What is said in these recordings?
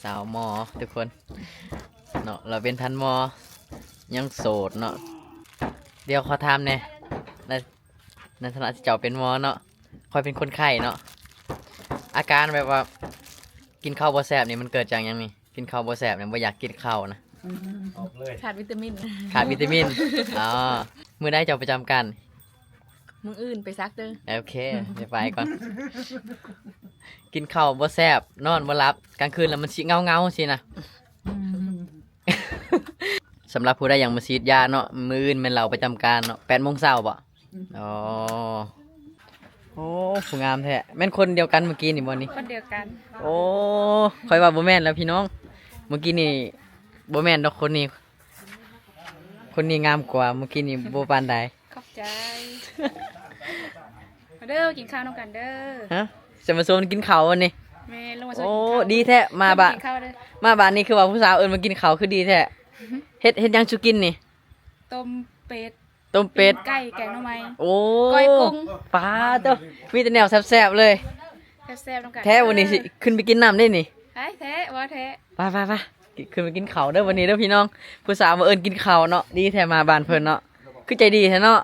ສາວໝໍທຸກຄົນເນາະ ລາວເປັນທ່ານໝໍ ຍັງໂສດເນາະ. ດຽວຂໍຖາມແດ່ ໃນ ໃນຖານະທີ່ເຈົ້າເປັນໝໍເນາະ ຂ້ອຍເປັນຄົນໄຂ້ເນາະ ອາການແບບວ່າກິນເຂົ້າບໍ່ແຊບນີ້ ມັນເກີດຈາກຫຍັງນີ້? ກິນເຂົ້າບໍ່ແຊບນີ້ ບໍ່ຢາກກິນເຂົ້ານະ ອອກເລີຍ ຂາດວິຕາມິນ ຂາດວິຕາມິນ. ອໍ ມື້ໃດເຈົ້າໄປຈຳການ? ມື້ອື່ນໄປສັກເດີ. ໂອເຄ ໄປ ໄປກ່ອນ. ກິນເຂົ້າບໍ່ແຊບ ນອນບໍ່ຫຼັບ ກາງຄືນລະມັນຊິເຫງົາໆຊີ້ນະ. ສຳລັບຜູ້ໃດຢາກມາສີດຢາເນາະ ມື້ອື່ນແມ່ນລາວໄປຈຳການເນາະ ແປດໂມງເຊົ້າບໍ? ອໍ ໂອ້ ຜູ້ງາມແທ້ ແມ່ນຄົນດຽວກັນມື້ກີ້ນີ້ບໍ່ນີ້? ຄົນດຽວກັນ. ໂອ້ ຂ້ອຍວ່າບໍ່ແມ່ນແລ້ວພີ່ນ້ອງ ມື້ກີ້ນີ້ບໍ່ແມ່ນດອກ ຄົນນີ້ ຄົນນີ້ງາມກວ່າ ມື້ກີ້ນີ້ບໍ່ປານໃດ. ຂອບໃຈ. ມາເດີ ກິນເຂົ້ານຳກັນເດີ. ຮະ ຈະມາຊວນກິນເຂົ້າວັນນີ້? ແມ່ນ ລົງມາຊວນ. ໂອ້ ກິນເຂົ້າ ດີແທ້ ມາບ້ານ ມາບ້ານນີ້ຄືວ່າຜູ້ສາວເອີ້ນມາກິນເຂົ້າ ຄືດີແທ້. ເຮັດ ເຮັດຫຍັງສູ່ກິນນີ້? ຕົ້ມເປັດ ຕົ້ມເປັດ ໄກ່ ແກງໜໍ່ໄມ້. ໂອ້ ກ້ອຍກຸ້ງ. ປາໂຕ ມີແຕ່ແນວແຊບໆເລີຍ. ແຊບໆນຳກັນ ແທ້ ວັນນີ້ຊິຂຶ້ນໄປກິນນ້ຳເດ້ນີ້. ໄປແທ້ ວ່າແທ້. ໄປໆໆ ຂຶ້ນໄປກິນເຂົ້າເດີວັນນີ້ເດີພີ່ນ້ອງ. ຜູ້ສາວມາເອີ້ນກິນເຂົ້າເນາະ ດີແທ້ມາບ້ານເພິ່ນເນາະ ຄືໃຈດີແທ້ເນາະ.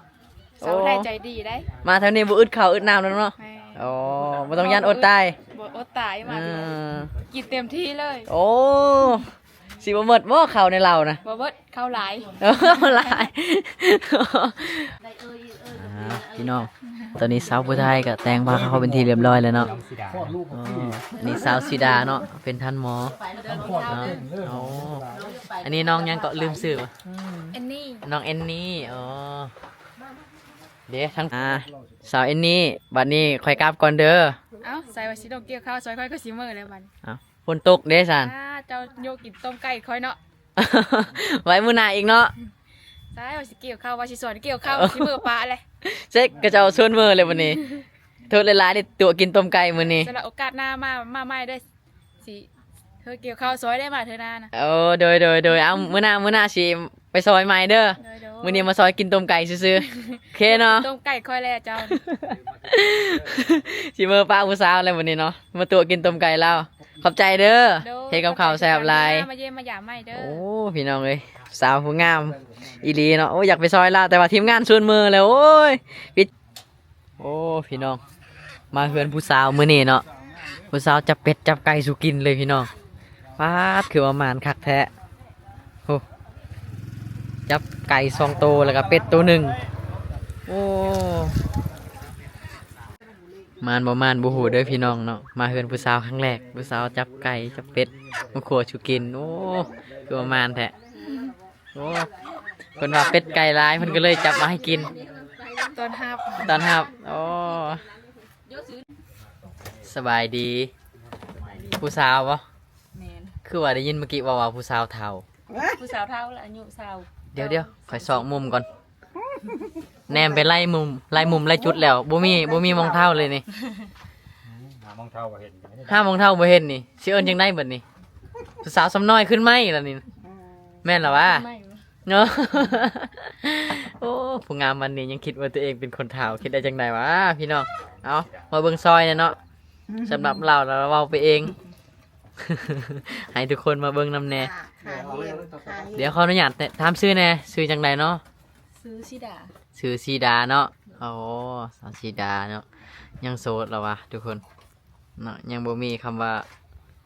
ສາວໄທໃຈດີໄດ໋ ມາແຖວນີ້ບໍ່ອຶດເຂົ້າອຶດນ້ຳແລ້ວເນາະ. ແມ່ນ. ອໍ ບໍ່ຕ້ອງຢ້ານອົດຕາຍ. ບໍ່ອົດຕາຍ ມາ ເອີ ກິນເຕັມທີ່ເລີຍ. ໂອ້ ຊິບໍ່ໝົດບໍ່ເຂົ້າໃນເຫຼົ້ານະ? ບໍ່ໝົດ ເຂົ້າຫຼາຍ ເອີ ເຂົ້າຫຼາຍ. ອ່າ ພີ່ນ້ອງ ຕອນນີ້ສາວຜູ້ໄທກໍແຕ່ງຜ້າຂາວເປັນທີ່ຮຽບຮ້ອຍແລ້ວເນາະ. ອໍ ອັນນີ້ສາວສີດາເນາະ ເປັນທ່ານໝໍເນາະ. ອໍ ອັນນີ້ນ້ອງຫຍັງເກາະ ລືມຊື່. ແອນນີ ນ້ອງແອນນີ. ອໍ ເດ້ທັງ ອ່າ ສາວແອນນີ ບັດນີ້ຂ້ອຍກັບກ່ອນເດີ. ເອົ້າ ໃສ່ວ່າຊິລົງກ່ຽວເຂົ້າ ຊ່ອຍຂ້ອຍກໍຊິເມືອແລ້ວບັດນີ້. ເອົ້າ ຝົນຕົກເດ້ຊັ້ນ. ອ່າ ເຈົ້າໂຍກກິນຕົ້ມໄກ່ຂ້ອຍເນາະ ໄວ້ມື້ໜ້າອີກເນາະ. ໃຊ່ ວ່າຊິກ່ຽວເຂົ້າ ວ່າຊິສອນກ່ຽວເຂົ້າ ຊິເມືອປະແຫຼະ. ເຊັກ ຂະເຈົ້າຊວນເມືອແລ້ວບັດນີ້ ໂທດຫຼາຍໆ ໄດ້ຕົວະກິນຕົ້ມໄກ່ມື້ນີ້. ສຳລັບໂອກາດໜ້າມາ ມາໃໝ່ເດີ ຊິເຮັດກ່ຽວເຂົ້າຊ່ອຍໄດ້ ມາເທື່ອໜ້ານະ. ໂອ້ ໂດຍໆໆ ເອົາ ມື້ໜ້າ ມື້ໜ້າຊິໄປຊ່ອຍໃໝ່ເດີ. ໂດຍໆ ມື້ນີ້ມາຊ່ອຍກິນຕົ້ມໄກ່ຊື່ໆ. ໂອເຄເນາະ ຕົ້ມໄກ່ຂ້ອຍແຫຼະເຈົ້າ. ຊິເມືອປະຜູ້ສາວແລ້ວມື້ນີ້ເນາະ ມາຕົວະກິນຕົ້ມໄກ່ລາວ. ຂອບໃຈເດີ ໂດຍ ເຮັດກັບເຂົ້າແຊບຫຼາຍ. ມາຢ້ຽມມາຢາມໃໝ່ເດີ. ໂອ້ ພີ່ນ້ອງເອີຍ ສາວຜູ້ງາມອີ່ຫຼີເນາະ. ໂອ້ ຢາກໄປຊ່ອຍລາວ ແຕ່ວ່າທີມງານຊວນເມືອແລ້ວ. ໂອ້ຍ ປິດ ໂອ້ ພີ່ນ້ອງ ມາເຮືອນຜູ້ສາວມື້ນີ້ເນາະ ຜູ້ສາວຈັບເປັດຈັບໄກ່ສູ່ກິນເລີຍພີ່ນ້ອງ. ປາດ ຄືວ່າໝານຄັກແທ້. ໂອ້ ຈັບໄກ່ສອງໂຕ ແລ້ວກໍເປັດໂຕໜຶ່ງ. ໂອ້ ໝານບໍ່ໝານບໍ່ຮູ້ເດີພີ່ນ້ອງເນາະ. ມາເຮືອນຜູ້ສາວຄັ້ງແລກ ຜູ້ສາວຈັບໄກ່ຈັບເປັດ ມາຂົ້ວສູ່ກິນ. ໂອ້ ຄືວ່າໝານແທ້. ໂອ້ ເພິ່ນວ່າເປັດໄກ່ຫຼາຍ ເພິ່ນກໍເລີຍຈັບມາໃຫ້ກິນ ຕ້ອນຮັບ ຕ້ອນຮັບ. ໂອ້ ສະບາຍດີ. ຜູ້ສາວບໍ່? ແມ່ນ. ຄືວ່າໄດ້ຍິນເມື່ອກີ້ເວົ້າວ່າຜູ້ສາວເຖົ້າ. ຜູ້ສາວເຖົ້າລະອາຍຸຊາວ. ດຽວໆ ຂ້ອຍຊອກມຸມກ່ອນ. ແນມໄປໄລ່ມຸມ ໄລ່ມຸມໄລ່ຈຸດແລ້ວ ບໍ່ມີ ບໍ່ມີໝ່ອງເຖົ້າເລີຍນີ້. ຫາໝ່ອງເຖົ້າບໍ່ເຫັນ ຫາໝ່ອງເຖົ້າບໍ່ເຫັນນີ້ ຊິເອີ້ນຈັ່ງໃດບັດນີ້? ຜູ້ສາວສ່ຳນ້ອຍຂຶ້ນໃໝ່ລະນີ້. ແມ່ນລະຫວາ? ເນາະ. ໂອ້ ຜູ້ງາມວັນນີ້ຍັງຄິດວ່າຕົວເອງເປັນຄົນເຖົ້າ ຄິດໄດ້ຈັ່ງໃດຫວາພີ່ນ້ອງ? ເອົາ ມາເບິ່ງຊອຍແດ່ເນາະ. ສຳລັບລາວລະເວົ້າໄປເອງ ໃຫ້ທຸກຄົນມາເບິ່ງນຳແດ່. ດຽວຂໍອະນຸຍາດຖາມຊື່ແດ່ ຊື່ຈັ່ງໃດເນາະ? ຊື່ສີດາ. ຊື່ສີດາເນາະ. ໂອ້ ສາວສີດາເນາະ ຍັງໂສດລະຫວາທຸກຄົນເນາະ. ຍັງບໍ່ມີຄຳວ່າ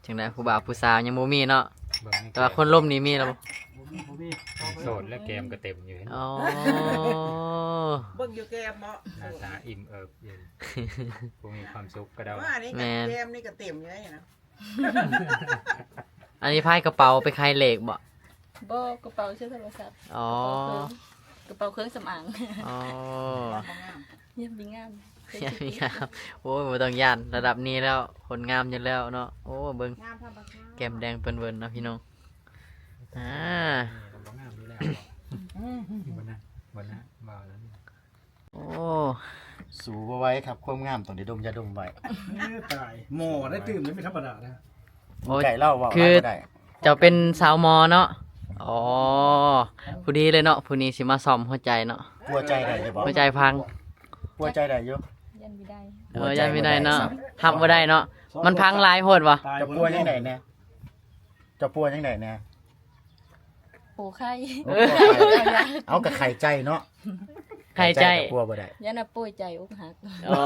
ຈັ່ງໃດ ຜູ້ບ່າວຜູ້ສາວຍັງບໍ່ມີເນາະ. ແຕ່ວ່າຄົນລົມນີ້ມີລະບໍ່? ໂສດແລະແກ້ມກໍເຕັມຢູ່. ອໍ ເບິ່ງຢູ່ແກ້ມເນາະ ໜ້າຕາອີ່ມເອີບຢູ່. ຜູ້ມີຄວາມສຸກກະເດົາ. ວ່າອັນນີ້ກໍແກ້ມນີ້ກໍເຕັມຢູ່ເນາະ. ອັນນີ້ພາຍກະເປົາໄປຂາຍເລກບໍ່? ບໍ່ ກະເປົາໃສ່ໂທລະສັບ. ອໍ ກະເປົາເຄື່ອງສຳອາງ. ອໍ ຍັງມີງາມ ຍັງມີງາມ. ໂອ້ຍ ບໍ່ຕ້ອງຢ້ານ ລະດັບນີ້ແລ້ວ ຄົນງາມຢູ່ແລ້ວເນາະ. ໂອ້ ເບິ່ງ ແກ້ມແດງເປິ້ນເວີນເນາະພີ່ນ້ອງ. ອ່າ ບໍ່ງາມຢູ່ແລ້ວ. ບໍ່ນະ ບໍ່ນະ ເວົ້າແລ້ວ. ໂອ້ ສູ້ບໍ່ໄຫວຄັບ ຄວາມງາມຕ້ອງໄດ້ດົມຢາດົມໄວ້. ເອີ ຕາຍ ໝໍໄດ້ຕື່ມໄດ້ ບໍ່ທຳມະດານະ. ໂອ້ ໄກ່ເລົ່າເວົ້າ ຄື ຫຼາຍບໍ່ໄດ້. ເຈົ້າເປັນສາວໝໍເນາະ. ອໍ ພໍດີເລີຍເນາະ ຜູ້ນີ້ຊິມາສ້ອມຫົວໃຈເນາະ. ປົວໃຈໄດ້ຢູ່ບໍ່? ຫົວໃຈພັງ. ປົວໃຈໄດ້ຢູ່. ຢ້ານບໍ່ໄດ້. ເອີ ຢ້ານບໍ່ໄດ້ເນາະ ຮັບບໍ່ໄດ້ເນາະ. ມັນພັງຫຼາຍໂພດບໍ່? ຈະປົວຈັ່ງໃດແດ່? ຈົ້າປົວຈັ່ງໃດແດ່? ໂອ້ ໄຂ້ ໂອ້ ເອົາ ກະໄຂ້ໃຈເນາະ ໄຂ້ໃຈ ໄຂ້ໃຈ ກະປົວບໍ່ໄດ້ ຢ້ານວ່າປ່ວຍໃຈອົກຫັກ ອໍ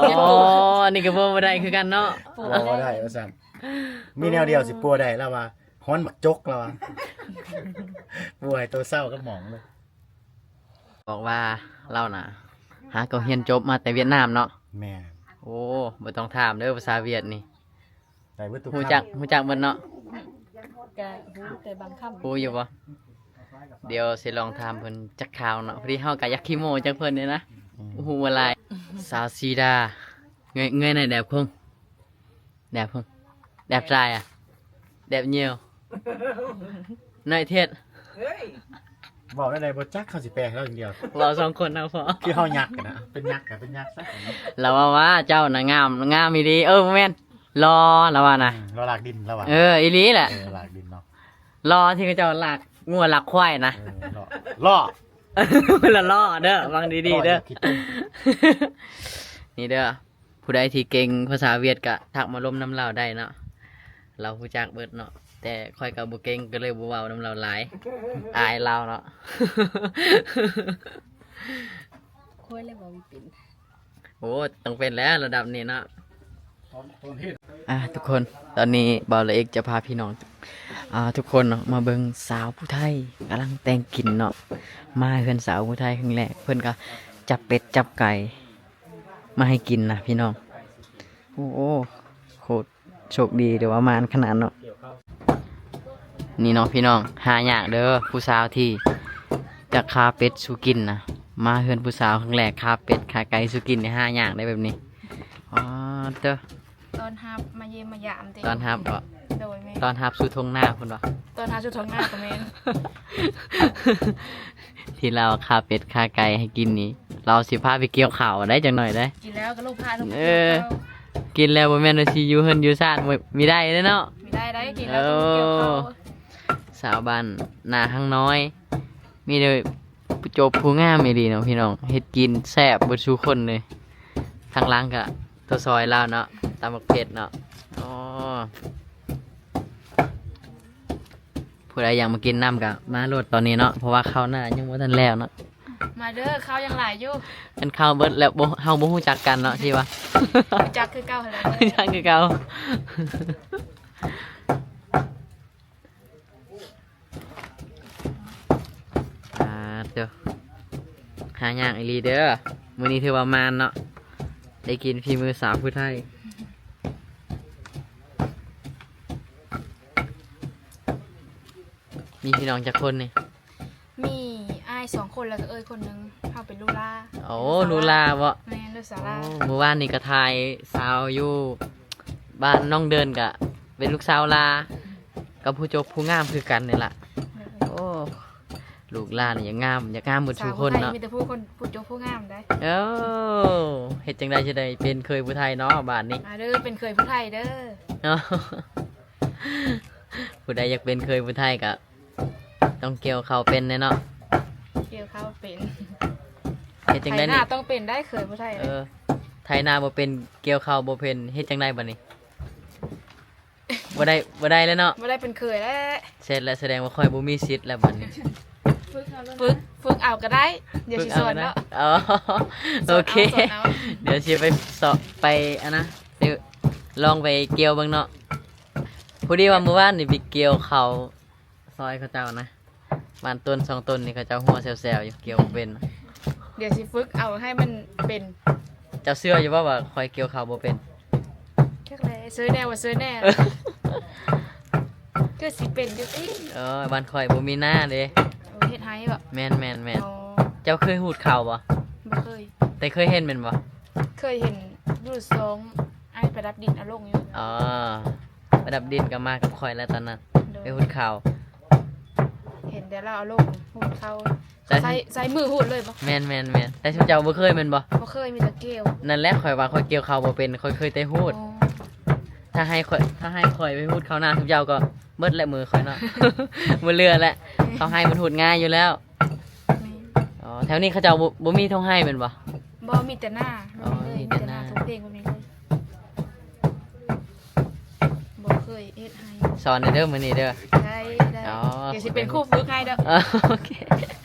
ອັນນີ້ກະປົວບໍ່ໄດ້ຄືກັນເນາະ ປົວບໍ່ໄດ້ວ່າຊັ້ນ ມີແນວດຽວຊິປົວໄດ້ລາວວ່າ ຮ້ອນໝາກຈົກລາວວ່າ ປົວໃຫ້ໂຕເຊົາກັບໝອງເລີຍ ບອກວ່າລາວນະ ຫາກໍຮຽນຈົບມາແຕ່ຫວຽດນາມເນາະ ແມ່ນ ໂອ້ ບໍ່ຕ້ອງຖາມເດີ ພາສາຫວຽດນີ້ ໄດ້ເບິດທຸກ ຮູ້ຈັກ ຄຳ ຮູ້ຈັກເບິດເນາະ ກະຮູ້ແຕ່ບາງຄຳ ຮູ້ຢູ່ບໍ່? ດຽວຊິລອງຖາມເພິ່ນຈັກຂ່າວເນາະ ພໍດີເຮົາກະຢາກຂີ້ໂມ້ຈັກເພິ່ນນີ້ນະ ອືມ ຮູ້ວ່າຫຼາຍ ສາວສີດາ ເງຍ ເງຍໃນແດບຄົງ ແດບຄົງ ແດບຊາຍອະ ແດບຍ່ຽວ ນ້ອຍເທດ ເວົ້າແນວໃດບໍ່ຈັກ ເຮົາຊິແປໃຫ້ລາວຢ່າງດຽວ ເວົ້າສອງຄົນເອົາພໍ ຄືເຮົາຍັກກັນນະ ເປັນຍັກກະເປັນຍັກຊະ ລາວວ່າ ວ່າເຈົ້ານະງາມ ງາມອີ່ຫຼີ ເອີ ບໍ່ແມ່ນ ຫຼໍ່ ລາວວ່ານະ ອືມ ຫຼໍ່ລາກດິນ ລາວວ່າ ເອີ ອີ່ຫຼີແຫຼະ ເອີ ລາກດິນເນາະ ຫຼໍ່ທີ່ເຂົາເຈົ້າລາກງົວລາກຄວາຍນະ ເອີ ຫຼໍ່ ຫຼໍ່ ລະຫຼໍ່ເດີ ຟັງດີໆເດີ ນີ້ເດີ ຜູ້ໃດທີ່ເກັ່ງພາສາຫວຽດກະທັກມາລົມນຳລາວໄດ້ເນາະ ລາວຮູ້ຈັກເບິດເນາະ ແຕ່ຂ້ອຍກະບໍ່ເກັ່ງ ກະເລີຍບໍ່ເວົ້ານຳລາວຫຼາຍ ອາຍລາວເນາະ ຂ້ອຍແຫຼະເວົ້າບໍ່ເປັນ ໂອ້ ຕ້ອງເປັນແຫຼະລະດັບນີ້ເນາະ ອ່າ ທຸກຄົນ ຕອນນີ້ບ່າວລະເອກຈະພາພີ່ນ້ອງ ອ່າ ທຸກຄົນເນາະ ມາເບິ່ງສາວຜູ້ໄທກຳລັງແຕ່ງກິນເນາະ ມາເຮືອນສາວຜູ້ໄທຄັ້ງແລກ ເພິ່ນກະຈັບເປັດຈັບໄກ່ ມາໃຫ້ກິນນະພີ່ນ້ອງ ໂອ້ ໂຄດໂຊກດີ ຫຼືວ່າໝານຂະໜາດເນາະ ນີ້ເນາະພີ່ນ້ອງ ຫາຍາກເດີ ຜູ້ສາວທີ່ຈະຄາເປັດສູ່ກິນນະ ມາເຮືອນຜູ້ສາວຄັ້ງແລກ ຄາເປັດຄາໄກ່ສູ່ກິນນີ້ ຫາຍາກເດ້ແບບນີ້ ອໍ ເຕີ ຕ້ອນຮັບ ມາຢ້ຽມມາຢາມຕິ ຕ້ອນຮັບບໍ? ໂດຍ ແມ່ນ ຕ້ອນຮັບສູ່ທົ່ງນາພຸ້ນບໍ? ຕ້ອນຮັບສູ່ທົ່ງນາກະແມ່ນ ທີ່ລາວຄາເປັດຄາໄກ່ໃຫ້ກິນນີ້ ລາວຊິພາໄປກ່ຽວເຂົ້າໄດ໋ ຈັກໜ້ອຍໄດ໋ ກິນແລ້ວກະລູກພາລູກໄປ ເອີ ກ່ຽວເຂົ້າ ກິນແລ້ວບໍ່ແມ່ນວ່າຊິຢູ່ເຮືອນຢູ່ຊານ ບໍ່ ມີໄດ້ເດ້ເນາະ ມີໄດ້ໄດ໋ ກິນແລ້ວຕ້ອງໄປກ່ຽວເຂົ້າ ໂອ້ ສາວບ້ານນາຮັງນ້ອຍ ມີແຕ່ຜູ້ຈົບຜູ້ງາມອີ່ຫຼີເນາະພີ່ນ້ອງ ເຮັດກິນແຊບເບິດສູ່ຄົນເລີຍ ທາງຫຼັງກະ ໂຕຊອຍລາວເນາະ ຕຳບັກເຜັດເນາະ ອໍ ຜູ້ໃດຢາກມາກິນນຳກະມາໂລດຕອນນີ້ເນາະ ເພາະວ່າເຂົ້າໜ້າຍັງບໍ່ທັນແລ້ວເນາະ ມາເດີ ເຂົ້າຍັງຫຼາຍຢູ່ ຄັນເຂົ້າເບິດແລ້ວບໍ່ ເຮົາບໍ່ຮູ້ຈັກກັນເນາະ ຊິວ່າ ຮູ້ຈັກຄືເກົ່າຫັ້ນແຫຼະ ຮູ້ຈັກຄືເກົ່າ. ອ່າ ເດີ ຫາຍາກອີ່ຫຼີເດີ ມື້ນີ້ຖືວ່າໝານເນາະ ໄດ້ກິນຝີມືສາວຜູ້ໄທ ມີພີ່ນ້ອງຈັກຄົນນີ້? ມີອ້າຍສອງຄົນ ແລ້ວກະເອື້ອຍຄົນໜຶ່ງ ເຮົາເປັນລູກຫຼ້າ ໂອ້ ເປັນລູກສາວຫຼ້າ ລູກຫຼ້າບໍ? ແມ່ນ ລູກສາວຫຼ້າ ໂອ້ ມື້ວານນີ້ກະຖ່າຍສາວຢູ່ ບ້ານນ້ອງເດີນກະເປັນລູກສາວຫຼ້າ ກັບຜູ້ຈົບຜູ້ງາມຄືກັນນີ້ລະ ໂອ້ ລູກຫຼ້ານີ້ຢາກງາມ ຢາກງາມເບິດສູ່ຄົນເນາະ ມີແຕ່ຜູ້ຄົນ ຜູ້ຈົບຜູ້ງາມໄດ໋ ໂອ້ ເຮັດຈັ່ງໃດຊິໄດ້ເປັນເຂີຍຜູ້ໄທເນາະ ບາດນີ້ ມາເດີ ເປັນເຂີຍຜູ້ໄທເດີ ເນາະ ຜູ້ໃດຢາກເປັນເຂີຍຜູ້ໄທກະ ຕ້ອງກ່ຽວເຂົ້າເປັນແດ່ເນາະ ກ່ຽວເຂົ້າເປັນ ເຮັດຈັ່ງໃດນີ້ ໄຖນາຕ້ອງເປັນໄດ໋ ເຂີຍຜູ້ໄທ ເອີ ໄຖນາບໍ່ເປັນ ກ່ຽວເຂົ້າບໍ່ເປັນ ເຮັດຈັ່ງໃດບາດນີ້ ບໍ່ໄດ້ ບໍ່ໄດ້ແລ້ວເນາະ ບໍ່ໄດ້ເປັນເຂີຍແລ້ວ ເສັດແລ້ວ ສະແດງວ່າຂ້ອຍບໍ່ມີສິດແລ້ວບາດນີ້ ຝຶກ ຝຶກເອົາກະໄດ້ ດຽວຊິສອນເນາະ ອໍ ໂອເຄ ສອນເອົາ ສອນເອົາ ດຽວຊິໄປສອບ ໄປອັນນະ ລອງໄປກ່ຽວເບິ່ງເນາະ ພໍດີວ່າມື້ວານນີ້ໄປກ່ຽວເຂົ້າ ຊອຍເຂົາເຈົ້ານະ ປະມານຕົ້ນສອງຕົ້ນນີ້ ເຂົາເຈົ້າຫົວແຊວໆຢູ່ ກ່ຽວບໍ່ເປັນ ດຽວຊິຝຶກເອົາໃຫ້ມັນເປັນ ເຈົ້າເຊື່ອຢູ່ບໍ່ວ່າຂ້ອຍກ່ຽວເຂົ້າບໍ່ເປັນ? ຈັກແຫຼະ ເຊື່ອແດ່ບໍ່ເຊື່ອແດ່ ຄືຊິເປັນຢູ່ຕິ ເອີ ບ້ານຂ້ອຍບໍ່ມີນາເດ້ ເຮັດໄຮ່ບໍ? ແມ່ນໆໆ ເຈົ້າເຄີຍຮູດເຂົ້າບໍ່? ບໍ່ເຄີຍ ແຕ່ເຄີຍເຫັນແມ່ນບໍ່? ເຄີຍເຫັນຢູ່ຊ່ອງອ້າຍປະດັບດິນເອົາລົງຢູ່ ອໍ ປະດັບດິນກະມາກັບຂ້ອຍແລ້ວຕອນນັ້ນ ໂດຍ ໄປຮູດເຂົ້າ ເຫັນແຕ່ລາວເອົາລົງຮູດເຂົ້າ ໃຊ້ ໃຊ້ມືຮູດເລີຍບໍ? ແມ່ນໆໆ ແຕ່ຊຸມເຈົ້າບໍ່ເຄີຍແມ່ນບໍ່? ບໍ່ເຄີຍ ມີແຕ່ກ່ຽວ ນັ້ນແຫຼະ ຂ້ອຍວ່າຂ້ອຍກ່ຽວເຂົ້າບໍ່ເປັນ ຂ້ອຍເຄີຍແຕ່ຮູດ ອໍ ຖ້າໃຫ້ຂ້ອຍ ຖ້າໃຫ້ຂ້ອຍໄປຮູດເຂົ້ານາຊຸມເຈົ້າກະເບິດແຫຼະມືຂ້ອຍເນາະ ບໍ່ເຫຼືອແຫຼະ ເຂົ້າໄຮ່ມັນຮູດງ່າຍຢູ່ແລ້ວ ອໍ ແຖວນີ້ເຂົາເຈົ້າບໍ່ ບໍ່ມີທົ່ງໄຮ່ແມ່ນບໍ່? ບໍ່ ມີແຕ່ນາ ອໍ ມີແຕ່ນາ ທົ່ງເພງບໍ່ມີເລີຍ ບໍ່ເຄີຍເຮັດໄຮ່ ສອນແດ່ເດີມື້ນີ້ເດີ ໄດ້ ອໍ ດຽວຊິເປັນຄູ່ຝຶກໃຫ້ເດີ. ອໍ ໂອເຄ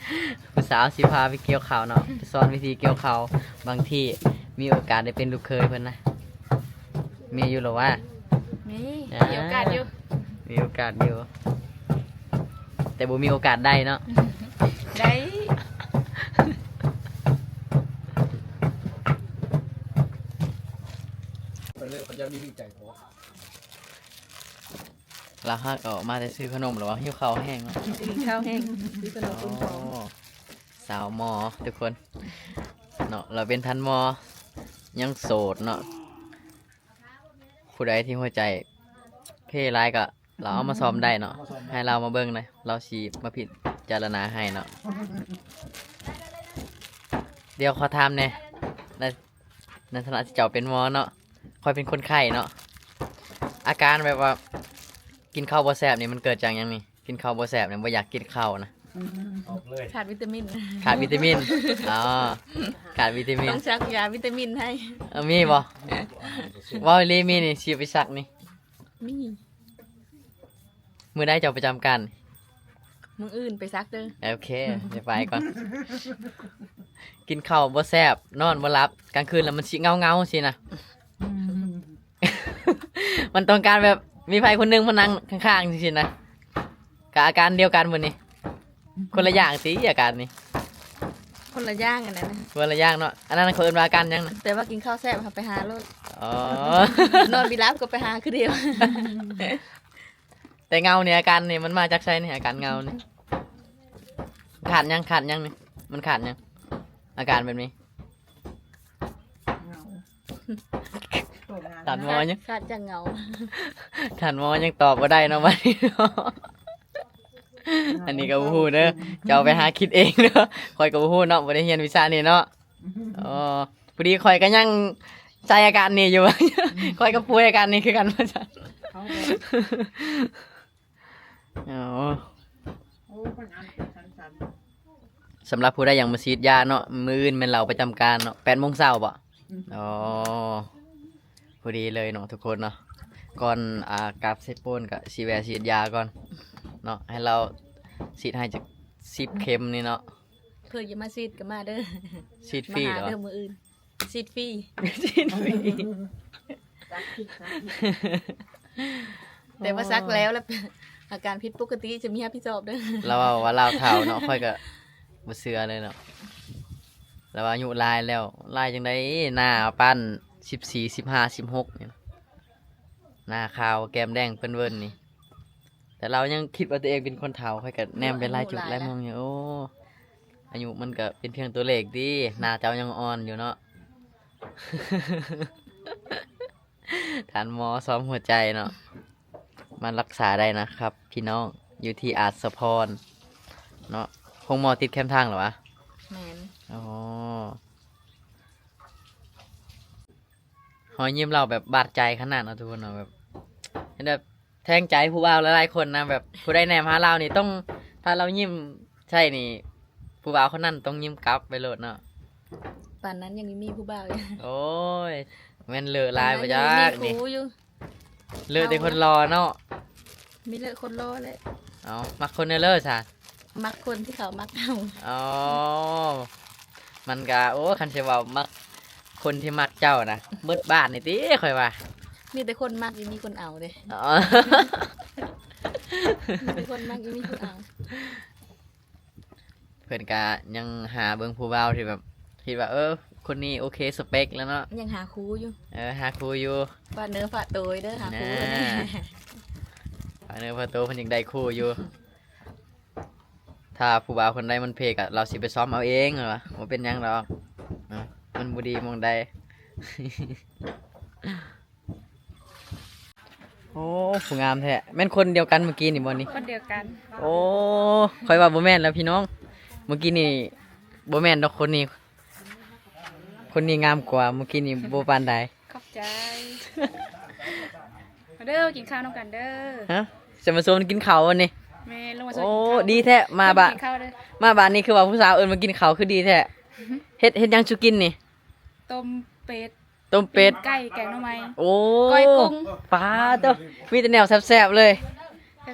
ຜູ້ສາວຊິພາໄປກ່ຽວເຂົ້າເນາະ ໄປສອນວິທີກ່ຽວເຂົ້າ. ບາງທີມີໂອກາດໄດ້ເປັນລູກເຂີຍເພິ່ນນະ. ມີຢູ່ລະວະ? ມີ ອ່າ ມີໂອກາດຢູ່ ມີໂອກາດຢູ່ ແຕ່ບໍ່ມີໂອກາດໄດ້ເນາະ. ໄດ້ ລາວຫາກອອກມາແຕ່ຊື້ຂະໜົມ ລະວ່າຫິວເຂົ້າແຮງເນາະ. ຫິວເຂົ້າແຮງ ຊື້ຂະໜົມ. ອໍ ສາວມໍທຸກຄົນເນາະ ລາວເປັນທ່ານມໍ ຍັງໂສດເນາະ. ຜູ້ໃດທີ່ຫົວໃຈເພຫຼາຍກໍລາວເອົາມາສ້ອມໄດ້ເນາະ ໃຫ້ລາວມາເບິ່ງນະ ລາວຊິມາພິຈາລະນາໃຫ້ເນາະ. ດຽວຂໍຖາມແດ່ ໃນ ໃນຖານະທີ່ເຈົ້າເປັນໝໍເນາະ ຂ້ອຍເປັນຄົນໄຂ້ເນາະ ອາການແບບວ່າກິນເຂົ້າບໍ່ແຊບນີ້ ມັນເກີດຈາກຫຍັງນີ້? ກິນເຂົ້າບໍ່ແຊບນີ້ ບໍ່ຢາກກິນເຂົ້ານະ. ອອກເລີຍ ຂາດວິຕາມິນ ຂາດວິຕາມິນ. ອໍ ຂາດວິຕາມິນ ຕ້ອງສັກຢາວິຕາມິນໃຫ້. ເອີ ມີບໍ່? ເວົ້າອີ່ຫຼີ ມີນີ້ ຊິໄປສັກນີ້. ມີ. ມື້ໃດເຈົ້າປະຈຳການ? ມື້ອື່ນໄປສັກເດີ. ໂອເຄ ໄປກ່ອນ. ກິນເຂົ້າບໍ່ແຊບ ນອນບໍ່ຫຼັບ ກາງຄືນແລ້ວມັນຊິເງົາໆ ຊີ້ນະ. ມັນຕ້ອງການແບບມີໃຜຄົນໜຶ່ງມານັ່ງຂ້າງໆ ຈັ່ງຊີ້ນະ. ກະອາການດຽວກັນໝົດນີ້ ຄົນລະຢ່າງຕິອາການນີ້. ຄົນລະຢ່າງອັນນັ້ນນະ ຄົນລະຢ່າງເນາະ. ອັນນັ້ນເຂົາເອີ້ນວ່າອາການຫຍັງນະ? ແຕ່ວ່າກິນເຂົ້າແຊບ ເຮົາໄປຫາໂລດ. ອໍ ນອນບໍ່ຫຼັບກໍໄປຫາຄືດຽວ. ແຕ່ເງົານີ້ ອາການນີ້ມັນມາຈາກໃສນີ້? ອາການເງົານີ້ ຂາດຫຍັງ? ຂາດຫຍັງນີ້? ມັນຂາດຫຍັງ? ອາການແບບນີ້ ເຫງົາ ທ່ານໝໍຍັງ ຂາດຈາກເຫງົາ ທ່ານໝໍຍັງຕອບບໍ່ໄດ້ເນາະ ບັດນີ້ເນາະ. ອັນນີ້ກໍບໍ່ຮູ້ເດີ ເຈົ້າໄປຫາຄິດເອງເດີ ຂ້ອຍກໍບໍ່ຮູ້ເນາະ ບໍ່ໄດ້ຮຽນວິຊານີ້ເນາະ. ອໍ ພໍດີຂ້ອຍກໍຍັງໃສ່ອາການນີ້ຢູ່ ຂ້ອຍກໍປ່ວຍອາການນີ້ຄືກັນ ວ່າຊັ້ນ. ອໍ ໂອ້ ເພິ່ນອ່ານເປັນຊັ້ນໆ. ສຳລັບຜູ້ໃດຢາກມາສີດຢາເນາະ ມື້ອື່ນແມ່ນລາວປະຈຳການເນາະ ແປດໂມງເຊົ້າບໍ? ອືມ ອໍ ພໍດີເລີຍເນາະທຸກຄົນເນາະ. ກ່ອນ ອ່າ ກັບເຊໂປນກະຊິແວ່ສີດຢາກ່ອນເນາະ ໃຫ້ລາວສີດໃຫ້ຈັກສິບເຂັມນີ້ເນາະ. ເພິ່ນຢາກມາສີດກໍມາເດີ ສີດຟຣີ ມາຫາເດີມື້ອື່ນ. ສີດຟຣີ ສີດຟຣີ ແຕ່ວ່າສັກແລ້ວ ແລ້ວອາການຜິດປົກກະຕິຈະມີຮັບຜິດຊອບເດີ. ລາວເວົ້າວ່າລາວເຖົ້າເນາະ ຂ້ອຍກໍບໍ່ເຊື່ອເລີຍເນາະ. ລາວວ່າອາຍຸຫຼາຍແລ້ວ ຫຼາຍຈັ່ງໃດ ໜ້າປານສິບສີ່ ສິບຫ້າ ສິບຫົກນີ້ ໜ້າຂາວແກ້ມແດງເປີ້ນເວີ້ນນີ້. ແຕ່ລາວຍັງຄິດວ່າຕົວເອງເປັນຄົນເຖົ້າ ຂ້ອຍກໍແນມໄປຫຼາຍຈຸດຫຼາຍໝ່ອງຢູ່. ໂອ້ ອາຍຸມັນກໍເປັນພຽງຕົວເລກຕິ ໜ້າເຈົ້າຍັງອ່ອນຢູ່ເນາະ. ທ່ານໝໍຊອມຫົວໃຈເນາະ ມາລັກສາໄດ້ນະຄັບພີ່ນ້ອງ ຢູ່ທີ່ອາດສະພອນເນາະ. ໂຮງໝໍຕິດແຄມທາງເຫຼືອວະ? ແມ່ນ. ອໍ ຮອຍຍິ້ມລາວແບບບາດໃຈຂະໜາດເນາະທຸກຄົນເນາະ ແບບເຫັນແບບ ແທງໃຈຜູ້ບ່າວຫຼາຍໆຄົນນະ ແບບຜູ້ໃດແນມຫາລາວນີ້ຕ້ອງ ຖ້າລາວຍິ້ມໃສ່ນີ້ ຜູ້ບ່າວຄົນນັ້ນຕ້ອງຍິ້ມກັບໄປໂລດເນາະ. ປານນັ້ນຍັງມີຜູ້ບ່າວຢູ່. ໂອ້ຍ ແມ່ນເລີະຫຼາຍບໍ່ຈັກນີ້. ເລີະແຕ່ຄົນຫຼໍ່ເນາະ. ມີເລີະຄົນຫຼໍ່ແຫຼະ. ເອົ້າ ມັກຄົນເລີະຊະ? ມັກຄົນທີ່ເຂົາມັກເຮົາ. ອໍ ມັນກະ ໂອ້ ຄັນຊິເວົ້າມັກ ຄົນທີ່ມັກເຈົ້ານະ ໝົດບ້ານນີ້ຕິ ຂ້ອຍວ່າ. ມີແຕ່ຄົນມັກ ບໍ່ມີຄົນເອົາເດ້. ອໍ ມີແຕ່ຄົນມັກ ບໍ່ມີຄົນເອົາ. ເພິ່ນກະຍັງຫາເບິ່ງຜູ້ບ່າວທີ່ແບບ ຄິດວ່າ ເອີ ຄົນນີ້ໂອເຄ ສະເປັກແລ້ວເນາະ. ຍັງຫາຄູ່ຢູ່. ເອີ ຫາຄູ່ຢູ່. ຝາກເນື້ອຝາກໂຕເດີ ຫາຄູ່. ຝາກເນື້ອຝາກໂຕ ເພິ່ນຍັງໄດ້ຄູ່ຢູ່. ຖ້າຜູ້ບ່າວຄົນໃດມັນເພກະ ລາວຊິໄປຊອມເອົາເອງ ວ່າບໍ່ເປັນຫຍັງດອກເນາະ ມັນບໍ່ດີໝ່ອງໃດ. ໂອ້ ຜູ້ງາມແທ້. ແມ່ນຄົນດຽວກັນມື້ກີ້ນີ້ບໍ່ນີ້? ຄົນດຽວກັນ. ໂອ້ ຂ້ອຍວ່າບໍ່ແມ່ນແລ້ວພີ່ນ້ອງ ມື້ກີ້ນີ້ບໍ່ແມ່ນດອກ ຄົນນີ້ ຄົນນີ້ງາມກວ່າ ມື້ກີ້ນີ້ບໍ່ປານໃດ. ຂອບໃຈ. ມາເດີ ກິນເຂົ້ານຳກັນເດີ. ຮະ? ຈະມາຊວນກິນເຂົ້າວັນນີ້? ແມ່ນ ລົງມາຊວນ. ໂອ້ ກິນເຂົ້າ. ດີແທ້ ມາບາດ ມາບາດນີ້ຄືວ່າຜູ້ສາວເອີ້ນມາກິນເຂົ້າ ຄືດີແທ້. ເຮັດ ເຮັດຫຍັງສູ່ກິນນີ້? ຕົ້ມເປັດ ຕົ້ມເປັດ ປີ້ງໄກ່ ແກງໜໍ່ໄມ້. ໂອ້ ກ້ອຍກຸ້ງ. ປາໂຕ ມີແຕ່ແນວແຊບໆເລີຍ.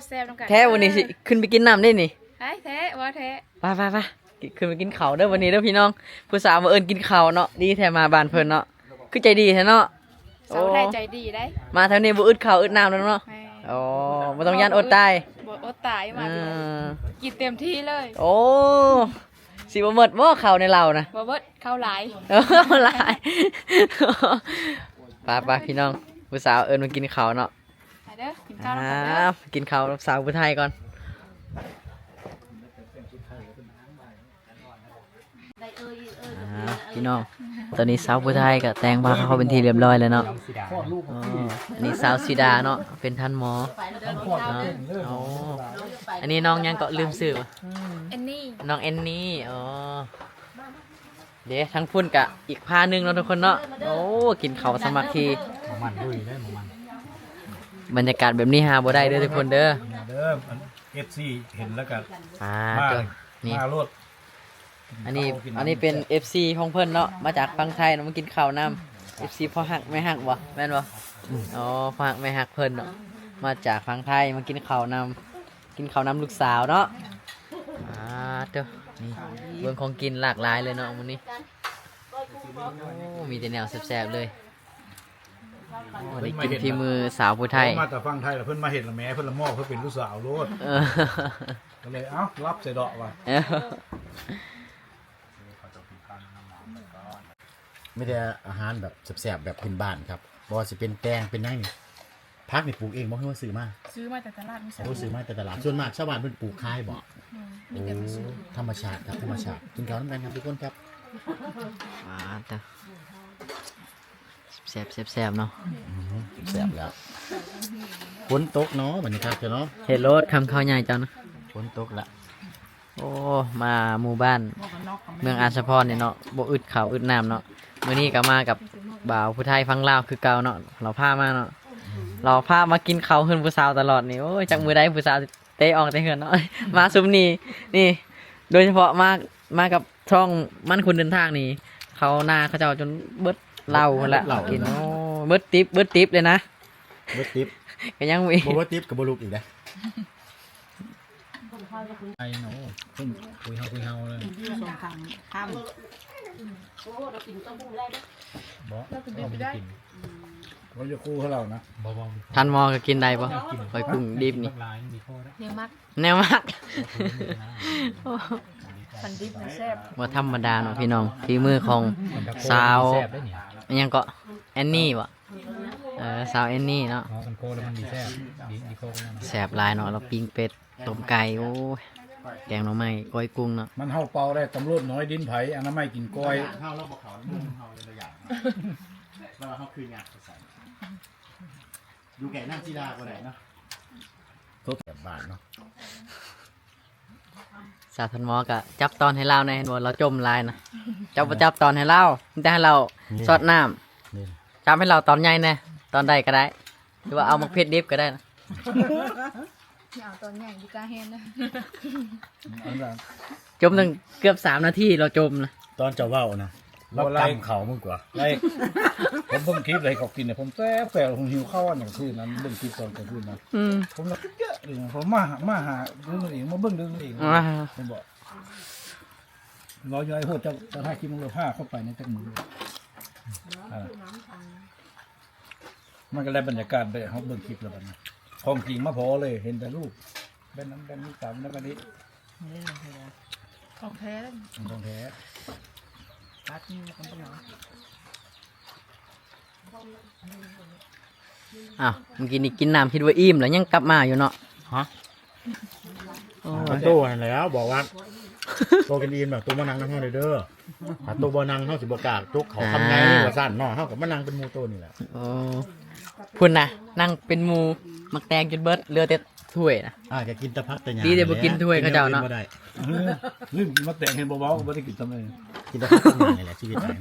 ແຊບໆນຳກັນ ແທ້ ວັນນີ້ຊິຂຶ້ນໄປກິນນ້ຳເດ້ນີ້ ໄປແທ້ ບໍ່ແທ້ ໄປໆໆ ຂຶ້ນໄປກິນເຂົ້າເດີ ວັນນີ້ເດີພີ່ນ້ອງ ຜູ້ສາວມາເອີ້ນກິນເຂົ້າເນາະ ດີແທ້ມາບ້ານເພິ່ນເນາະ ຄືໃຈດີແທ້ເນາະ ສາວໄທໃຈດີເດ້ ໂອ້ ມາແຖວນີ້ບໍ່ອຶດເຂົ້າອຶດນ້ຳແລ້ວເນາະ ແມ່ນ ອໍ ບໍ່ຕ້ອງຢ້ານອົດຕາຍ ບໍ່ອົດຕາຍມາ ເອີ ກິນເຕັມທີ່ເລີຍ ໂອ້ ຊິບໍ່ໝົດບໍ່ເຂົ້າໃນເຫຼົ້ານະ ບໍ່ໝົດ ເຂົ້າຫຼາຍ ເອີ ເຂົ້າຫຼາຍ ໄປໆ ພີ່ນ້ອງ ຜູ້ສາວເອີ້ນມາກິນເຂົ້າເນາະ ມາເດີ ກິນເຂົ້ານຳກັນເດີ ອ່າ ກິນເຂົ້າກັບສາວຜູ້ໄທກ່ອນ ອ່າ ພີ່ນ້ອງ ຕອນນີ້ສາວຜູ້ໄທກໍແຕ່ງຜ້າຂາວເປັນທີ່ຮຽບຮ້ອຍແລ້ວເນາະ ອໍ ອັນນີ້ສາວສີດາເນາະ ເປັນທ່ານໝໍເນາະ ໂອ້ ອັນນີ້ນ້ອງຫຍັງເກາະ ລືມຊື່ ແອນນີ ນ້ອງແອນນີ ອໍ ເດ້ ທາງພຸ້ນກະອີກພາໜຶ່ງເນາະທຸກຄົນເນາະ ໂອ້ ກິນເຂົ້າສາມັກຄີ ໝູ່ໝັ້ນລຸຍເດ້ ໝູ່ໝັ້ນ ບັນຍາກາດແບບນີ້ຫາບໍ່ໄດ້ເດີທຸກຄົນເດີ ເດີ ອັນ ເອັຟຊີ ເຫັນແລ້ວກະ ອ່າ ມາ ເດີ ນີ້ ມາໂລດ ອັນນີ້ ອັນນີ້ເປັນເອັຟຊີຂອງເພິ່ນເນາະ ມາຈາກຝັ່ງໄທເນາະ ມາກິນເຂົ້ານຳ ເອັຟຊີພໍ່ຮັກແມ່ຮັກບໍ່ ແມ່ນບໍ່ ອໍ ພໍ່ຮັກແມ່ຮັກເພິ່ນເນາະ ມາຈາກຝັ່ງໄທ ມາກິນເຂົ້ານຳ ກິນເຂົ້ານຳລູກສາວເນາະ ອ່າ ເດີ ນີ້ ເບິ່ງຂອງກິນຫຼາກຫຼາຍເລີຍເນາະມື້ນີ້ ໂອ້ ມີແຕ່ແນວແຊບໆເລີຍ ໂອ້ ໄດ້ກິນຝີມືສາວຜູ້ໄທ ມາແຕ່ຝັ່ງໄທແລ້ວ ເພິ່ນມາເຮັດລະແມ່ ເພິ່ນລະໝໍ້ເພິ່ນເປັນລູກສາວໂລດ ເອີ ກໍເລີຍ ເອົ້າ ລັບໃສ່ເດາະວ່າ ເອີ ມີແຕ່ອາຫານແບບແຊບໆ ແບບພື້ນບ້ານຄັບ ບໍ່ວ່າຊິເປັນແຕງເປັນຫຍັງນີ້ ຜັກນີ້ປູກເອງບໍ່ ຫຼືວ່າຊື້ມາ? ຊື້ມາແຕ່ຕະຫຼາດມື້ເຊົ້າ ໂອ້ ຊື້ມາແຕ່ຕະຫຼາດ ສ່ວນມາກຊາວບ້ານເພິ່ນປູກຂາຍບໍ່? ແມ່ນ ໂອ້ ມີແຕ່ມາຊື້ ທຳມະຊາດຄັບ ທຳມະຊາດ ກິນເຂົ້ານຳກັນຄັບທຸກຄົນຄັບ ອ່າ ຕະ ແຊບໆໆເນາະ ອືມ ແຊບແລ້ວ ຝົນຕົກເນາະ ບັນຍາກາດເນາະ ເຮັດໂລດ ຄຳເຂົ້າໃຫຍ່ເຈົ້ານະ ຝົນຕົກລະ ໂອ້ ມາໝູ່ບ້ານເມືອງອາດສະພອນນີ້ເນາະ ບໍ່ອຶດເຂົ້າອຶດນ້ຳເນາະ ມື້ນີ້ກໍມາກັບບ່າວຜູ້ໄທຝັ່ງລາວຄືເກົ່າເນາະ ລາວພາມາເນາະ ລາວພາມາກິນເຂົ້າເຮືອນຜູ້ສາວຕະຫຼອດນີ້ ໂອ້ຍ ຈັກມື້ໃດຜູ້ສາວເຕະອອກແຕ່ເຮືອນເນາະ ມາຊຸມນີ້ ນີ້ ໂດຍສະເພາະມາ ມາກັບຊ່ອງໝັ້ນຄົນເດີນທາງນີ້ ເຂົ້ານາເຂົາເຈົ້າຈົນເບິດເຫຼົ້າພຸ້ນລະ ເຫຼົ້າ ກິນ ໂອ້ ເບິດຕິບ ເບິດຕິບເລີຍນະ ເບິດຕິບ ກໍຍັງມີ ບໍ່ເບິດຕິບກໍບໍ່ລຸກອີກເດ້ ໄອ້ໂນ ເພິ່ນຄຸຍເຮົາຄຸຍເຮົາເລີຍ ຢູ່ສອງຂ້າງຂ້າມ ບໍ່ ເຮົາບໍ່ໄດ້ກິນ ບໍ່ຢາກຄູ່ເຮົາເນາະ ບໍ່ ບໍ່ ທ່ານໝໍກໍກິນໄດ້ບໍ່? ກ້ອຍກຸ້ງດິບນີ້ ແນວມັກ ແນວມັກ ມັນດິບມັນແຊບ ບໍ່ທຳມະດາເນາະພີ່ນ້ອງ ຝີມືຂອງສາວ ອີຫຍັງເກາະ ແອນນີບໍ່? ເອີ ສາວແອນນີເນາະ ອໍ ມັນໂຄກແລ້ວມັນດີແຊບ ດີ ດີໂຄກແລ້ວ ແຊບຫຼາຍເນາະ ລາວປີ້ງເປັດ ຕົ້ມໄກ່ ໂອ້ຍ ແກງໜໍ່ໄມ້ ກ້ອຍກຸ້ງເນາະ ມັນເຮົາເປົ່າໄດ້ ຕຳຫຼວດນ້ອຍດິນໃຜ ອະນາໄມກິນກ້ອຍ ເຮົາ ເຮົາບໍ່ເຂົ້າ ເຮົາເຮັດຫຼາຍຢ່າງ ແລ້ວເຮົາຄືຍາກ ຢູ່ແກ່ນາງສີດາບໍ່ໄດ້ເນາະ ຄົບແບບບ້ານເນາະ ສາວທ່ານໝໍກໍຈັບຕ້ອນໃຫ້ລາວແດ່ ເຫັນບໍ່ລາວຈົມຫຼາຍນະ ເຈົ້າບໍ່ຈັບຕ້ອນໃຫ້ລາວ ມີແຕ່ໃຫ້ລາວ ນີ້ ຊອດນ້ຳ ນີ້ ຈັບໃຫ້ລາວຕອນໃຫຍ່ແດ່ ຕອນໃດກໍໄດ້ ຫຼືວ່າເອົາໝາກເຜັດດິບກໍໄດ້ນະ ຊິເອົາຕອນໃຫຍ່ດີກວ່າແຮງນະ ຈົມຕັ້ງເກືອບສາມນາທີ ລາວຈົມນະ ຕອນເຈົ້າເວົ້ານະ ລາວກຳເຂົ້າມຶງກວ່າ ໄລ ຜົມເບິ່ງຄລິບໃນເຂົາກິນນະ ຜົມແຊບໆ ຜົມຫິວເຂົ້າອັນກາງຄືນນັ້ນ ເບິ່ງຄລິບຕອນກາງຄືນນັ້ນ ອືມ ຜົມລະເຍອະເລີຍ ຜົມມາ ມາຫາເບິ່ງເອງ ມາເບິ່ງເອງ ອ່າ ເຫັນບໍ່ ລາວຢູ່ໄອ້ໂຫດ ເຈົ້າ ເຈົ້າຖ່າຍຄລິບ ລາວພາເຂົ້າໄປໃນຈັກມື້ ອ່າ ມັນກໍໄດ້ບັນຍາກາດແບບເຮົາເບິ່ງຄລິບແລ້ວບັດນີ້ ຂອງຈິງມາພໍເລີຍ ເຫັນແຕ່ຮູບ ແບບນັ້ນແບບນີ້ ຕາມນັ້ນແບບນີ້ ຂອງແທ້ ຂອງແທ້ ຕັດນີ້ກໍບໍ່ເອົາ ອ້າວ ມື້ກີ້ນີ້ກິນນ້ຳຄິດວ່າອີ່ມແລ້ວ ຍັງກັບມາຢູ່ເນາະ ຮະ? ໂອ້ຍ ໂຕຫັ້ນແຫຼະ ບອກວ່າ ໂຕກິນອີ່ມແລ້ວ ໂຕມານັ່ງນຳເຮົາແດ່ເດີ ຖ້າໂຕບໍ່ນັ່ງ ເຮົາຊິບໍ່ກ້າຈົກເຂົ້າຄຳໃຫຍ່ ອ່າ ວ່າຊັ້ນເນາະ ເຮົາກໍມານັ່ງເປັນໝູ່ໂຕນີ້ແຫຼະ ໂອ້ ພຸ້ນນະ ນັ່ງເປັນໝູ່ ໝາກແຕງຈົນເບິດ ເຫຼືອແຕ່ຖ້ວຍນະ ອ່າ ກໍກິນແຕ່ຜັກແຕ່ຫຍ້າ ດີແຕ່ບໍ່ກິນຖ້ວຍເຂົາເຈົ້າເນາະ ກິນແນວອື່ນບໍ່ໄດ້ ລືມກິນໝາກແຕງ ເຫັນບໍ່ເວົ້າ ບໍ່ໄດ້ກິນຊຳເລີຍ ກິນແຕ່ຜັກແຕ່ຫຍ້ານີ້ແຫຼະ ຊີວິດ ອືມ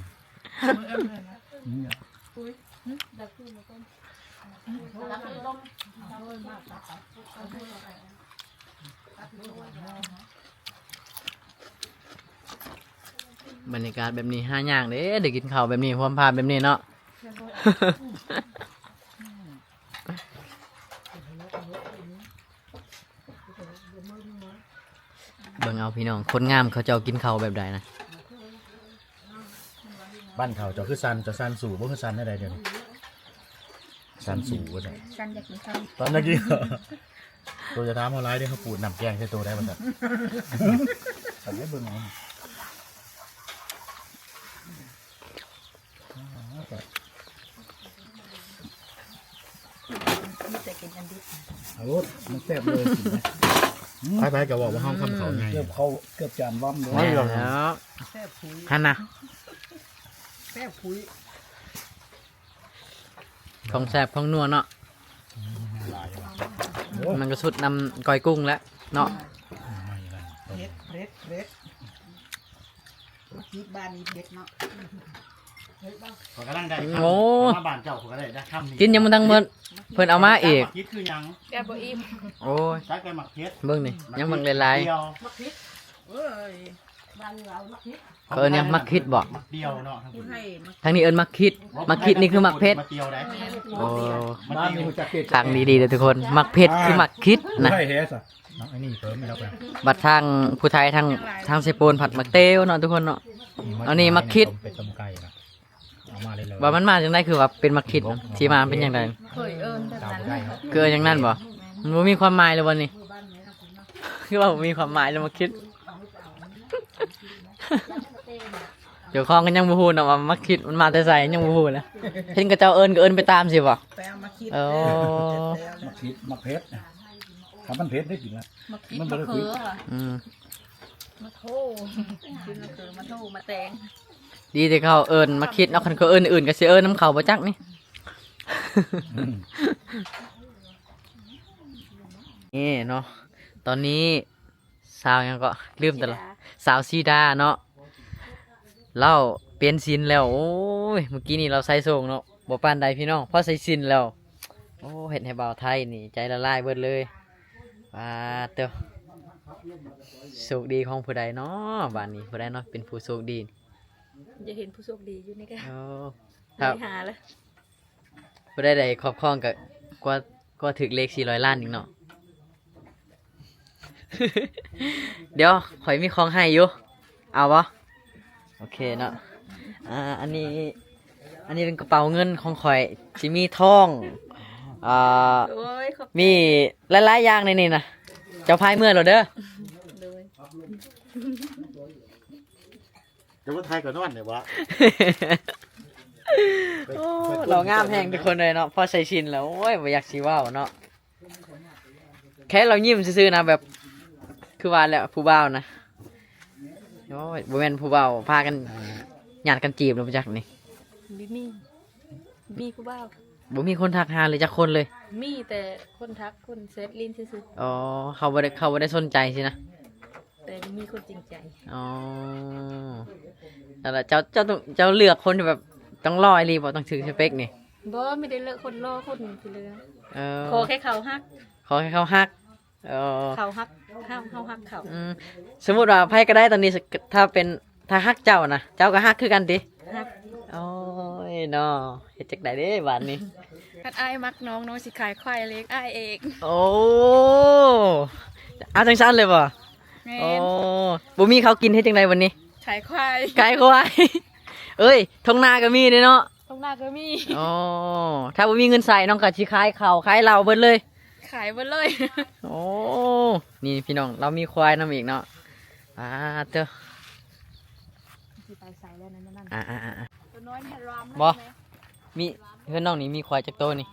ບັນຍາກາດແບບນີ້ຫາຍາກເດ້ ໄດ້ກິນເຂົ້າແບບນີ້ ຮ່ວມພາບແບບນີ້ເນາະ ອືມ ອືມ. ອືມ. ເບິ່ງເອົາພີ່ນ້ອງ ຄົນງາມເຂົາເຈົ້າກິນເຂົ້າແບບໃດນະ. ບ້ານເຂົາເຈົ້າຄືສັ່ນ ເຈົ້າສັ່ນສູ້ບໍ່ ຄືສັ່ນແນວໃດດຽວນີ້? ສັ່ນສູ້ວ່າຊັ້ນ ສັ່ນຢາກກິນເຂົ້າ ຕອນນັ້ນກິນ ໂຕຈະຖາມເຮົາຫຼາຍເດ້ ເຮົາປູດນ້ຳແກງໃສ່ໂຕໄດ້ວ່າຊັ້ນ. ເອົາໄວ້ເບິ່ງເອົາ ມີແຕ່ກິນອັນດິບ ເອົາໂລດ ມັນແຊບເລີຍ ກິນເລີຍ. ໄປໆ ກໍເວົ້າວ່າເຮົາຄຳເຂົ້າໃຫຍ່ ເກືອບເຂົ້າ ເກືອບຈານລຳເລີຍ. ແມ່ນແລ້ວ ແຊບຂຸຍ ຫັ້ນນະ ແຊບຂຸຍ. ຂອງແຊບຂອງນົວເນາະ ມັນກໍສຸດນຳກ້ອຍກຸ້ງແຫຼະເນາະ. ເຜັດ ເຜັດ ເຜັດ ມາກິນບ້ານນີ້ເຜັດເນາະ. ເຜັດບໍ່? ຂ້ອຍກຳລັງໄດ້ ໂອ້ ມາບ້ານເຈົ້າ ຂ້ອຍກໍໄດ້ ໄດ້ຄຳນີ້ ກິນຍັງບໍ່ທັນໝົດ ເພິ່ນເອົາມາອີກ. ໝາກຜິດຄືຫຍັງ? ແກະບໍ່ອີ່ມ. ໂອ້ຍ ຈັກແຕ່ໝາກເຜັດ ເບິ່ງນີ້ ຍັງບັກຫຼາຍໆ ໝາກຜິດ ເອີຍ ບ້ານເຮົາໝາກຜິດ ເຂົາເອີ້ນຫຍັງ ໝາກຜິດບໍ່? ໝາກດຽວເນາະ ທາງນີ້ເອີ້ນໝາກຂີດ. ໝາກຂີດນີ້ຄືໝາກເຜັດ. ໂອ້ ຟັງດີໆເດີທຸກຄົນ ໝາກເຜັດຄືໝາກຂີດນະ. ບັດທາງຜູ້ໄທ ທາງ ທາງເຊໂປນ ຜັດໝາກເຕວເນາະທຸກຄົນເນາະ. ອັນນີ້ໝາກຂີດ ເອົາມາເລີຍ ວ່າມັນມາຈັ່ງໃດ ຄືວ່າເປັນໝາກຂີດນະ ທີ່ມາເປັນຈັ່ງໃດ? ເຄີຍເອີ້ນແບບນັ້ນ ເຄີຍເອີ້ນຢ່າງນັ້ນບໍ່? ມັນບໍ່ມີຄວາມໝາຍເລີຍບໍ່ນີ້? ຄືວ່າບໍ່ມີຄວາມໝາຍເລີຍ ໝາກຂີດ. ເຈົ້າຂອງກໍຍັງບໍ່ຮູ້ນະວ່າໝາກຂີດມັນມາແຕ່ໃສ ຍັງບໍ່ຮູ້ນະ. ເຫັນເຂົາເຈົ້າເອີ້ນກໍເອີ້ນໄປຕາມຊີ້ບໍ່? ໄປເອົາໝາກຂີດ ເອີ ໝາກຂີດ ໝາກເຜັດ ຖ້າມັນເຜັດໄດ້ກິນລະ ໝາກຂີດ ມັນບໍ່ໄດ້ ໝາກເຂີດ ອືມ ມາໂທ ກິນໝາກເຂີດ ມາໂທ ມາແຕງ. ດີແຕ່ເຂົາເອີ້ນໝາກຂີດເນາະ ຄັນເຂົາເອີ້ນອື່ນກໍຊິເອີ້ນນຳເຂົາບໍ່ຈັກນີ້. ນີ້ເນາະ ຕອນນີ້ ສາວຫຍັງເກາະ ລືມແຕ່ລະ ສາວສີດາເນາະ ລາວປ່ຽນສິ້ນແລ້ວ. ໂອ້ຍ ມື້ກີ້ນີ້ລາວໃສ່ໂສ້ງເນາະ ບໍ່ປານໃດພີ່ນ້ອງ ພໍໃສ່ສິ້ນແລ້ວ. ໂອ້ ເຮັດໃຫ້ບ່າວໄທນີ້ໃຈລະລາຍເບິດເລີຍ. ປາດໂທ້ ໂຊກດີຂອງຜູ້ໃດເນາະ ບາດນີ້ ຜູ້ໃດເນາະ ເປັນຜູ້ໂຊກດີ? ຢາກເຫັນຜູ້ໂຊກດີຢູ່ນີ້ກະ ໂອ້ ໄປຫາລະ. ຜູ້ໃດໄດ້ຄອບຄອງກໍກວ່າ ກວ່າຖືກເລກສີ່ຮ້ອຍລ້ານອີກເນາະ. ດຽວຂ້ອຍມີຂອງໃຫ້ຢູ່ ເອົາບໍ່? ໂອເຄເນາະ. ອ່າ ອັນນີ້ ອັນນີ້ເປັນກະເປົາເງິນຂອງຂ້ອຍ ຊິມີທອງ ອ່າ ໂອ້ຍ ຂອບໃຈ ມີຫຼາຍໆຢ່າງໃນນີ້ນະ. ເຈົ້າພາຍເມືອໂລດເດີ. ໂດຍ. ຈະບໍ່ຖ່າຍກໍນອນໄດ້ບໍ່? ໂອ້ ລາວງາມແຮງທຸກຄົນເລີຍເນາະ ພໍໃສ່ສິ້ນແລ້ວ ໂອ້ຍ ບໍ່ຢາກຊິເວົ້າເນາະ. ແຄ່ລາວຍິ້ມຊື່ໆນະ ແບບ ຄືວ່າແຫຼະ ຜູ້ບ່າວນະ ໂອ້ຍ ບໍ່ແມ່ນຜູ້ບ່າວ ພາກັນຍາດກັນຈີບແລ້ວບໍ່ຈັກນີ້. ບໍ່ມີ ມີຜູ້ບ່າວ ບໍ່ມີຄົນທັກຫາເລີຍຈັກຄົນເລີຍ? ມີແຕ່ຄົນທັກ ຄົນແຊັດຫຼິ້ນຊື່ໆ. ອໍ ເຂົາບໍ່ໄດ້ ເຂົາບໍ່ໄດ້ສົນໃຈຊີ້ນະ. ແຕ່ມີຄົນຈິງໃຈ. ອໍ ແລ້ວເຈົ້າ ເຈົ້າຕ້ອງ ເຈົ້າເລືອກຄົນທີ່ແບບຕ້ອງຫຼໍ່ອີ່ຫຼີບໍ່? ຕ້ອງຖືກສະເປັກນີ້? ບໍ່ ມີແຕ່ເລືອກຄົນຫຼໍ່ຄົນນີ້ເລີຍ. ເອີ ຂໍແຄ່ເຂົາຮັກ ຂໍແຄ່ເຂົາຮັກ. ເອີ ເຂົາຮັກເຮົາ ເຮົາຮັກເຂົາ. ອືມ ສົມມຸດວ່າໃຜກໍໄດ້ຕອນນີ້ ຖ້າເປັນ ຖ້າຮັກເຈົ້ານະ ເຈົ້າກໍຮັກຄືກັນຕິ? ຮັກ. ໂອ້ຍເນາະ ເຮັດຈັ່ງໃດເດ້ບາດນີ້? ຄັນອ້າຍມັກນ້ອງ ນ້ອງຊິຂາຍຄວາຍລ້ຽງອ້າຍເອງ. ໂອ້ ເອົາຈັ່ງຊັ້ນເລີຍບໍ່? ແມ່ນ. ໂອ້ ບໍ່ມີເຂົ້າກິນເຮັດຈັ່ງໃດບັດນີ້? ຂາຍຄວາຍ ຂາຍຄວາຍ. ເອີຍ ທົ່ງນາກໍມີເດ້ເນາະ. ທົ່ງນາກໍມີ. ອໍ ຖ້າບໍ່ມີເງິນໃຊ້ ນ້ອງກໍຊິຂາຍເຂົ້າຂາຍເຫຼົ້າເບິດເລີຍ. ຂາຍເບິດເລີຍ. ໂອ້ ນີ້ພີ່ນ້ອງ ລາວມີຄວາຍນຳອີກເນາະ. ອ່າ ເຕີ ຊິໄປໃສແລ້ວນັ້ນ ອ່າໆໆ ຕົວນ້ອຍມັນລາມ. ບໍ່ ມີ ເຮືອນນ້ອງນີ້ມີຄວາຍຈັກໂຕນີ້?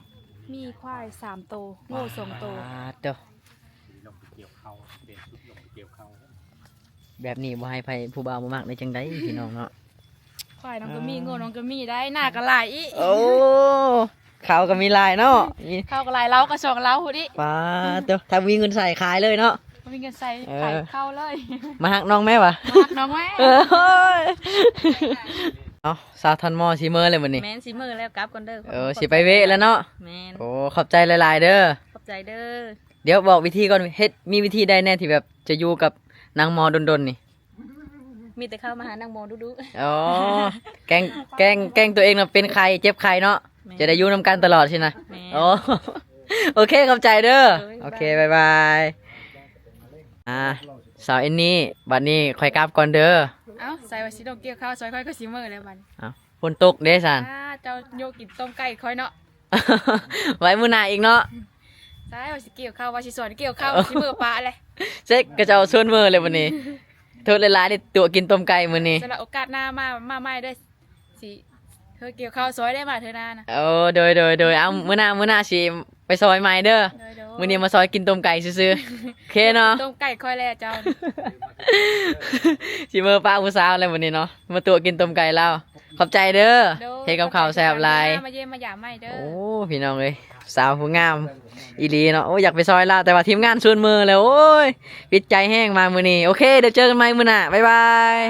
ມີຄວາຍສາມໂຕ ງົວສອງໂຕ. ອ່າ ເຕີ ແບບນີ້ບໍ່ໃຫ້ໃຜຜູ້ບ່າວບໍ່ມັກໄດ້ຈັ່ງໃດພີ່ນ້ອງເນາະ. ຄວາຍນ້ອງກໍມີ ງົວນ້ອງກໍມີໄດ໋ ນາກໍຫຼາຍອີກ. ໂອ້ ເຂົ້າກໍມີຫຼາຍເນາະ ເຂົ້າກໍຫຼາຍ ເຫຼົ້າກໍສອງເຫຼົ້າພຸ້ນອີກ. ປາດໂທ້ ຖ້າມີເງິນໃຊ້ຂາຍເລີຍເນາະ. ບໍ່ມີເງິນໃຊ້ ເອີ ຂາຍເຂົ້າເລີຍ. ມາຮັກນ້ອງແມ້ວະ ມາຮັກນ້ອງແມ້ວ. ເອີ ເອົາ ສາວທັນມໍຊິເມືອແລ້ວມື້ນີ້. ແມ່ນ ຊິເມືອແລ້ວ ກັບກ່ອນເດີ. ເອີ ຊິໄປເວະແລ້ວເນາະ. ແມ່ນ. ໂອ້ ຂອບໃຈຫຼາຍໆເດີ. ຂອບໃຈເດີ. ດຽວບອກວິທີກ່ອນ ເຮັດ ມີວິທີໃດແດ່ທີ່ແບບຈະຢູ່ກັບນາງມໍດົນໆນີ້? ມີແຕ່ເຂົ້າມາຫານາງມໍດຸໆ. ອໍ ແກ້ງ ແກ້ງ ແກ້ງຕົວເອງນະເປັນໄຂ້ ເຈັບໄຂ້ເນາະ. ແມ່ນ. ຈະໄດ້ຢູ່ນຳກັນຕະຫຼອດຊີ້ນະ. ແມ່ນ. ໂອ້ ໂອເຄ ຂອບໃຈເດີ. ໂດຍ ໂອເຄ ບາຍບາຍ. ອ່າ ສາວເອັນນີ້ ບັດນີ້ຂ້ອຍກັບກ່ອນເດີ. ເອົ້າ ໃສ່ວ່າຊິລົງກ່ຽວເຂົ້າ ຊ່ອຍຂ້ອຍກໍຊິເມີແລ້ວບັດນີ້. ເອົ້າ ຝົນຕົກເດ້ຊັ້ນ. ອ່າ ເຈົ້າໂຍກກິນຕົ້ມໄກ່ຂ້ອຍເນາະ. ໄວ້ມື້ໜ້າອີກເນາະ. ໃຊ່ ວ່າຊິກ່ຽວເຂົ້າ ວ່າຊິສອນກ່ຽວເຂົ້າ ຊິເມີປະແຫຼະ. ເຊັກ ຂະເຈົ້າຊວນເມີແລ້ວບັດນີ້. ໂທດຫຼາຍໆ ໄດ້ຕົວະກິນຕົ້ມໄກ່ມື້ນີ້. ສຳລັບໂອກາດໜ້າມາ ມາໃໝ່ເດີ. ຊິເຮັດກ່ຽວເຂົ້າຊ່ອຍໄດ້ມາເທື່ອໜ້ານະ. ໂອ້ ໂດຍ ໂດຍ ໂດຍ. ເອົາ ມື້ໜ້າ ມື້ໜ້າຊິໄປຊ່ອຍໃໝ່ເດີ. ໂດຍ ໂດຍ. ມື້ນີ້ມາຊ່ອຍກິນຕົ້ມໄກ່ຊື່ໆ. ໂອເຄເນາະ. ຕົ້ມໄກ່ຂ້ອຍແຫຼະເຈົ້າ. ຊິເມີປະຜູ້ສາວແລ້ວມື້ນີ້ເນາະ. ມາຕົວະກິນຕົ້ມໄກ່ລາວ. ຂອບໃຈເດີ. ໂດຍ. ເຮັດກັບເຂົ້າແຊບຫຼາຍ. ມາຢ້ຽມມາຢາມໃໝ່ເດີ. ໂອ້ ພີ່ນ້ອງເອີຍ ສາວຜູ້ງາມອີ່ຫຼີເນາະ. ໂອ້ ຢາກໄປຊ່ອຍລາວ ແຕ່ວ່າທີມງານຊວນເມີແລ້ວ. ໂອ້ຍ ຜິດໃຈແຮງມາມື້ນີ້. ໂອເຄ ດຽວເຈີກັນໃໝ່ມື້ໜ້າ. ບາຍບາຍ.